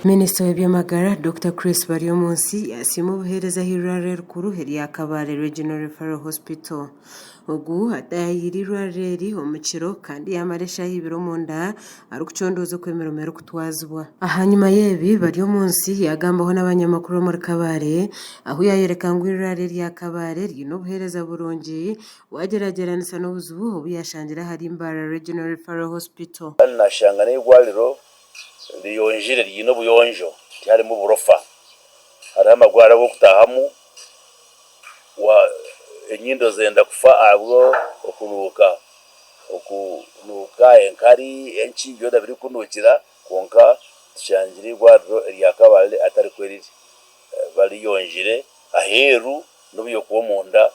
Minisita w'eby'amagara, Dokita Chris Baryomunsi yasiima obuheereza ah'eirwariro erikuru erya Kabale Regional Referral Hospital. Ogu ataayayiire eirwariro eri omu kiro kandi yaamara eshaaha ibiri omunda arikucondooza oku emirimo erikutwazibwa. Ahanyima y'ebi, Baryomunsi yaagambaho n'abanyamakuru omuri Kabale ahu yaayoreka ngu eirwariro erya Kabale riine obuheereza burungi waagyeragyeranisa n'obuzibu obu yaashangire ahari Mbarara Regional Referral Hospital. Kandi naashanga n'eirwariro riyonjire riine obuyonjo tiharimu burofa. Hariho amarwariro ag'okutaahamu enyindo zenda kufa ahabw'okunuuka okunuuka enkari enki byona birikunuukira kwonka tushangire eirwariro erya Kabale atarikwo riri. Bariyonjire aheeru n'obu yokuba omunda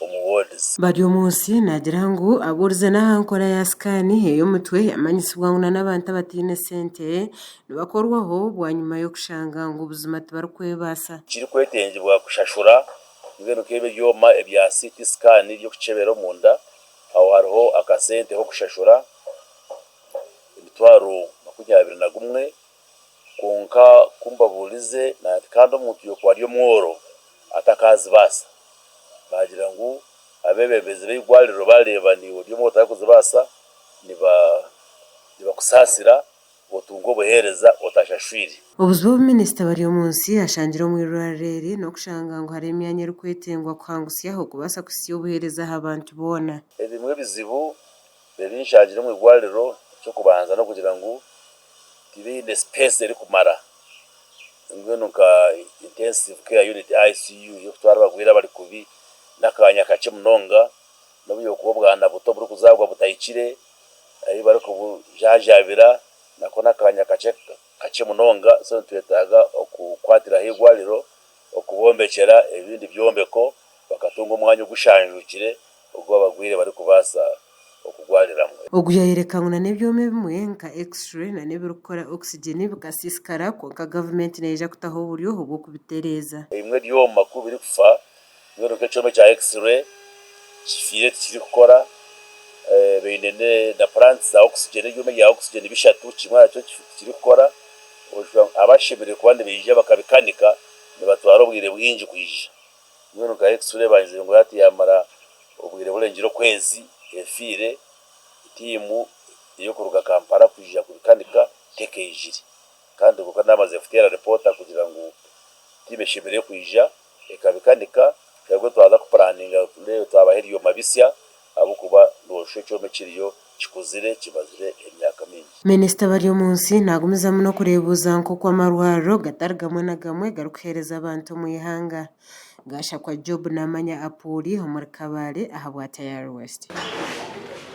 omu wards. Baryomunsi naagira ngu abuurize n'aha nkora ya sikaani ey'omutwe yamanyisibwa ngu n'abantu abataine sente nibakorwaho bwanyima y'okushanga ngu buzima tibarikwebaasa. Kirikwetengyebwa kushashura mbwenu nk'ebi ebyoma ebya CT scan eby'okukyebera omunda, aho hariho akasente k'okushashura emitwaro 21. Kwonka ku mbabuurize nati kandi omuntu yookuba ari omworo atakaazibaasa? Baagira ngu abeebembezi b'eirwariro baareeba niiwe ori omworo otarikuzibaasa, nibakusaasira otunge obuheereza otashashwire. Obuzibu obu minisita Baryomunsi ashangire omu irwariro eri n'okushanga ngu hariho emyanya erikwetengwa kuhangusyaho kubaasa kuhitsya obuheereza aha bantu boona. Ebimwe ebizibu ebi nshangire omu irwariro, eky'okubanza n'okugira ngu tibaine space erikumara mbwenu nka intensive care unit, ICU, ey'okutwara abarwaire abari kubi n'akaanya kakye munonga n'obu yokuba obwana buto oburikuzaarwa butahikire ahu barikubujanjabira nako n'akaanya kakye kakye munonga so nitwetaaga okukwatiraho eirwariro okubombekyera ebindi byombeko bakatunga omwanya ogushanjukire ogu abarwaire barikubaasa okugwariramu. Ogu yayoreka ngu n'ebyoma ebimwe nka X-ray na n'ebirikukora oxygen bikasiisikara kwonka gavumenti neija kutaho oburyo obw'okubitereeza. Ebimwe ebyoma ku birikufa, mbwenu nk'ekyoma ekya X-ray kifiire tikirikukora, baine na plants za oxygen, ebyoma bya oxygen bishatu kimwe ahari kyo tikirikukora, abashemereire kuba nibaija bakabikanika nibatwara obwire bwingi kwija. Mbwenu nka X-ray bangizire ngu hati yaamara obwire burengire okwezi efiire, tiimu ey'okuruga Kampala kwija kubikanika tekaijire. Kandi kwonka naamazire kuteera ripoota kugira ngu tiimu eshemereire kwija ekabikanika, twebwe twaza kupuraninga tureebe twabaha ebyoma bisya ahabw'okuba nooshusha ekyoma ekiriyo kikuzire kimazire emyaka mingi. Minisita Baryomunsi naagumizamu n'okureebuuza nk'oku amarwariro gatari gamwe na gamwe garikuheereza abantu omu ihanga. Gashakwa Job Namanya Apuuli omuri Kabale ahabwa Tayari West.